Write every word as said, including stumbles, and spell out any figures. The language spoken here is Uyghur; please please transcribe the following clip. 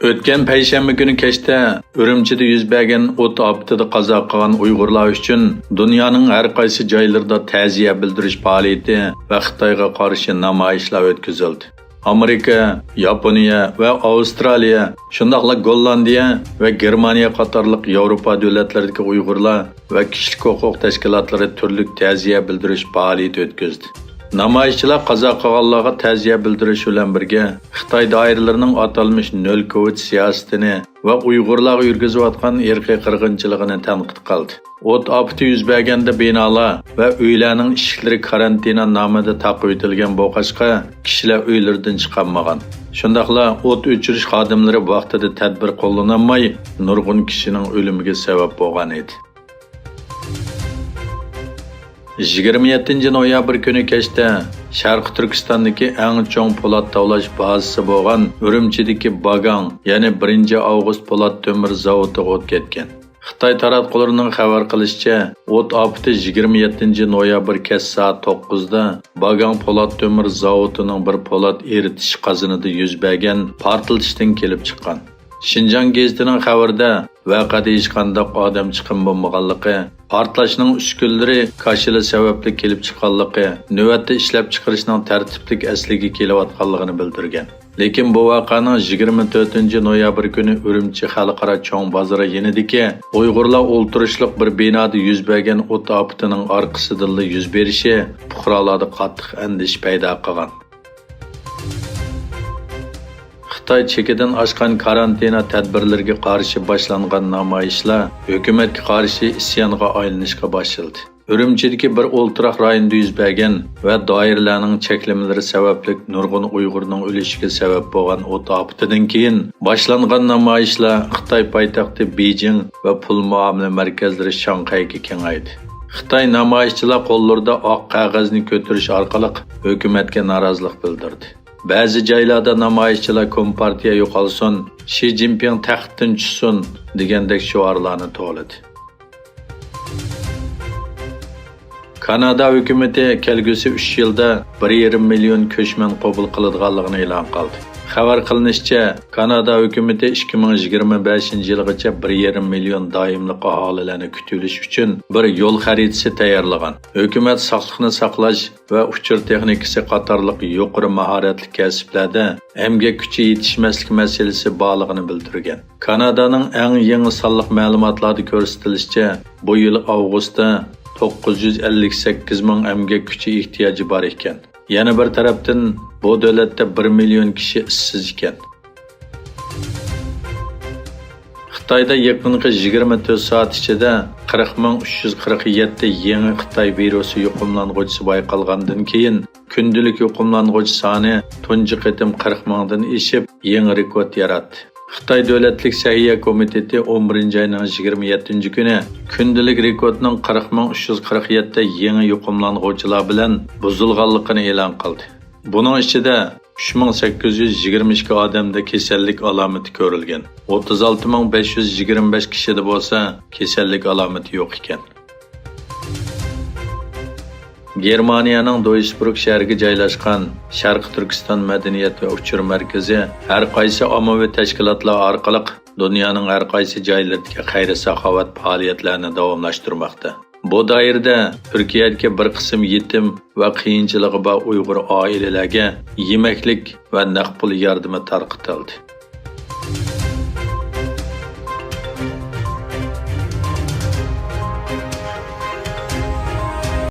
ئۆتكەن پەيشەنبە كۈنى كەچتە ئۈرۈمچىدە يۈز بەرگەن ئوت ئاپىتىدە قازا قىلغان ئۇيغۇرلار ئۈچۈن دۇنيانىڭ ھەر قايسى جايلىرىدا تەزىيە بىلدۈرۈش پائالىيىتى ۋە خىتايغا قارشى نامايىشلار ئۆتكۈزۈلدى. ئامېرىكا، ياپونىيە ۋە ئاۋسترالىيە، شۇنداقلا گوللاندىيە ۋە گېرمانىيە قاتارلىق ياۋروپا دۆلەتلىرىدىكى ئۇيغۇرلار ۋە كىشىلىك ھوقۇق تەشكىلاتلىرى تۈرلۈك تەزىيە بىلدۈرۈش پائالىيىتى ئۆتكۈزدى. نامايىشچىلار قازا قىلغانلارغا تەزىيە بىلدۈرۈش بىلەن بىرگە، خىتاي دائىرىلىرىنىڭ ئاتالمىش نۆل كوۋىد سىياسىتىنى ۋە ئۇيغۇرلارغا يۈرگۈزۈۋاتقان ئىرقىي قىرغىنچىلىقىنى تەنقىد قىلدى. ئوت ئاپىتى يۈز بەرگەندە بىنالار ۋە ئۆيلەرنىڭ ئىشىكلىرى كارانتىنا نامىدا تاقىۋېتىلگەن بولغاچقا، كىشىلەر ئۆيلىرىدىن چىقالمىغان. شۇنداقلا ئوت ئۆچۈرۈش خادىملىرى ۋاقتىدا تەدبىر قوللىنالماي، نۇرغۇن كىشىنىڭ ئۆلۈمىگە سەۋەب بولغان ئىدى. يىگىرمە يەتتىنچى نويابىر كۈنى كەچتە شەرقىي تۈركىستاندىكى ئەڭ چوڭ پولات تاۋلاش بازىسى بولغان ئۈرۈمچىدىكى باگاڭ، يەنى بىرىنچى ئاۋغۇست پولات تۆمۈر زاۋۇتىغا ئوت كەتكەن. خىتاي تاراتقۇلىرىنىڭ خەۋەر قىلىشىچە، ئوت ئاپىتى يىگىرمە يەتتىنچى نويابىر كەچ سائەت توققۇزدا باگاڭ پولات تۆمۈر زاۋۇتىنىڭ بىر پولات ئېرىتىش قازىنىدا يۈز بەرگەن پارتلىتىشتىن كېلىپ چىققان. شىنجاڭ گېزىتىنىڭ خەۋىرىدە، ۋەقەدە ھېچقانداق ئادەم چىقىمى بولمىغانلىقى، پارتلاشنىڭ ئۈسكۈنىلىرى كاشىلا سەۋەبلىك كېلىپ چىققانلىقى، نۆۋەتتە ئىشلەپچىقىرىشنىڭ تەرتىپلىك ئەسلىگە كېلىۋاتقانلىقىنى بىلدۈرگەن. لېكىن بۇ ۋەقەنىڭ يىگىرمە تۆتىنچى نويابىر كۈنى ئۈرۈمچى خەلقئارا چوڭ بازىرى يېنىدىكى ئۇيغۇرلار ئولتۇرۇشلۇق بىر بىنادا يۈز بەرگەن ئوت ئاپىتىنىڭ ئارقىسىدىنلا يۈز بېرىشى پۇقرالاردا قاتتىق ئەندىشە پەيدا قىلغان. خىتاي چېكىدىن ئاشقان كارانتىنا تەدبىرلىرىگە قارشى باشلانغان نامايىشلار ھۆكۈمەتكە قارشى ئىسيانغا ئايلىنىشقا باشلىدى. ئۈرۈمچىدىكى بىر ئولتۇراق رايونىدا يۈز بەرگەن ۋە دائىرىلەرنىڭ چەكلىمىلىرى سەۋەبلىك نۇرغۇن ئۇيغۇرنىڭ ئۆلۈشىگە سەۋەب بولغان ئوت ئاپىتىدىن كېيىن باشلانغان نامايىشلار خىتاي پايتەختى بېيجىڭ ۋە پۇل مۇئامىلە مەركەزلىرى شاڭخەيگە كېڭەيدى. خىتاي نامايىشچىلار قوللىرىدا ئاق قەغەزنى كۆتۈرۈش ئارقىلىق ھۆكۈمەتكە نارازىلىق بىلدۈردى. بەزى جايلاردا نامايىشچىلار «كومپارتىيە يوقالسۇن، شى جىنپىڭ تەختتىن چۈشسۇن» دېگەندەك شوئارلارنى توۋلىدى. كانادا ھۆكۈمىتى كەلگۈسى ئۈچ يىلدا بىر يېرىم مىليون كۆچمەن قوبۇل قىلىدىغانلىقىنى ئېلان قىلدى. خەۋەر قىلىنىشىچە، كانادا ھۆكۈمىتى ئىككى مىڭ يىگىرمە بەشىنچى يىلغىچە بىر يېرىم مىليون دائىملىق ئاھالىلەرنى كۈتۈۋېلىش ئۈچۈن بىر يول خەرىتىسى تەييارلىغان. ھۆكۈمەت ساقلىقنى ساقلاش ۋە ئۇچۇر تېخنىكىسى قاتارلىق يۇقىرى ماھارەتلىك كەسىپلەردە ئەمگەك كۈچى يېتىشمەسلىك مەسىلىسى بارلىقىنى بىلدۈرگەن. كانادانىڭ ئەڭ يېڭى سانلىق مەلۇماتلاردا كۆرسىتىلىشىچە، بۇ يىل ئاۋغۇستتا توققۇز يۈز ئەللىك سەككىز مىڭ ئەمگەك كۈچى ئېھتىياجى بار ئىكەن. يەنە بىر تەرەپتىن، بۇ دۆلەتتە بىر مىليون كىشى ئىشسىز ئىكەن. خىتايدا يېقىنقى يىگىرمە تۆت سائەت ئىچىدە قىرىق مىڭ ئۈچ يۈز قىرىق يەتتە يېڭى خىتاي ۋىرۇسى يۇقۇملانغۇچىسى بايقالغاندىن كېيىن، كۈندىلىك يۇقۇملانغۇچى سانى تۇنجى قېتىم قىرىق مىڭدىن ئېشىپ، يېڭى رېكورت ياراتتى. خىتاي دۆلەتلىك سەھىيە كومىتېتى ئون بىرىنچى ئاينىڭ يىگىرمە يەتتىنچى كۈنى كۈندىلىك رېكورتنىڭ قىرىق مىڭ ئۈچ يۈز قىرىق يەتتە يېڭى يۇقۇملانغۇچىلار بىلەن بۇزۇلغانلىقىنى ئېلان قىلدى. بۇنىڭ ئىچىدە ئۈچ مىڭ سەككىز يۈز يىگىرمە ئىككى ئادەمدە كېسەللىك ئالامىتى كۆرۈلگەن. ئوتتۇز ئالتە مىڭ بەش يۈز يىگىرمە بەش كىشىدە بولسا كېسەللىك ئالامىتى يوق ئىكەن. گېرمانىيەنىڭ دويسبۇرگ شەھىرىگە جايلاشقان شەرقىي تۈركىستان مەدەنىيەت ۋە ئۇچۇر مەركىزى ھەر قايسى ئاممىۋى تەشكىلاتلار ئارقىلىق دۇنيانىڭ ھەر قايسى جايلىرىدىكى خەير-ساخاۋەت پائالىيەتلەرنى داۋاملاشتۇرماقتا. بۇ دائىرىدە تۈركىيەدىكى بىر قىسىم يېتىم ۋە قىيىنچىلىقى بار ئۇيغۇر ئائىلىلەرگە يېمەكلىك ۋە نەق پۇل ياردىمى تارقىتىلدى.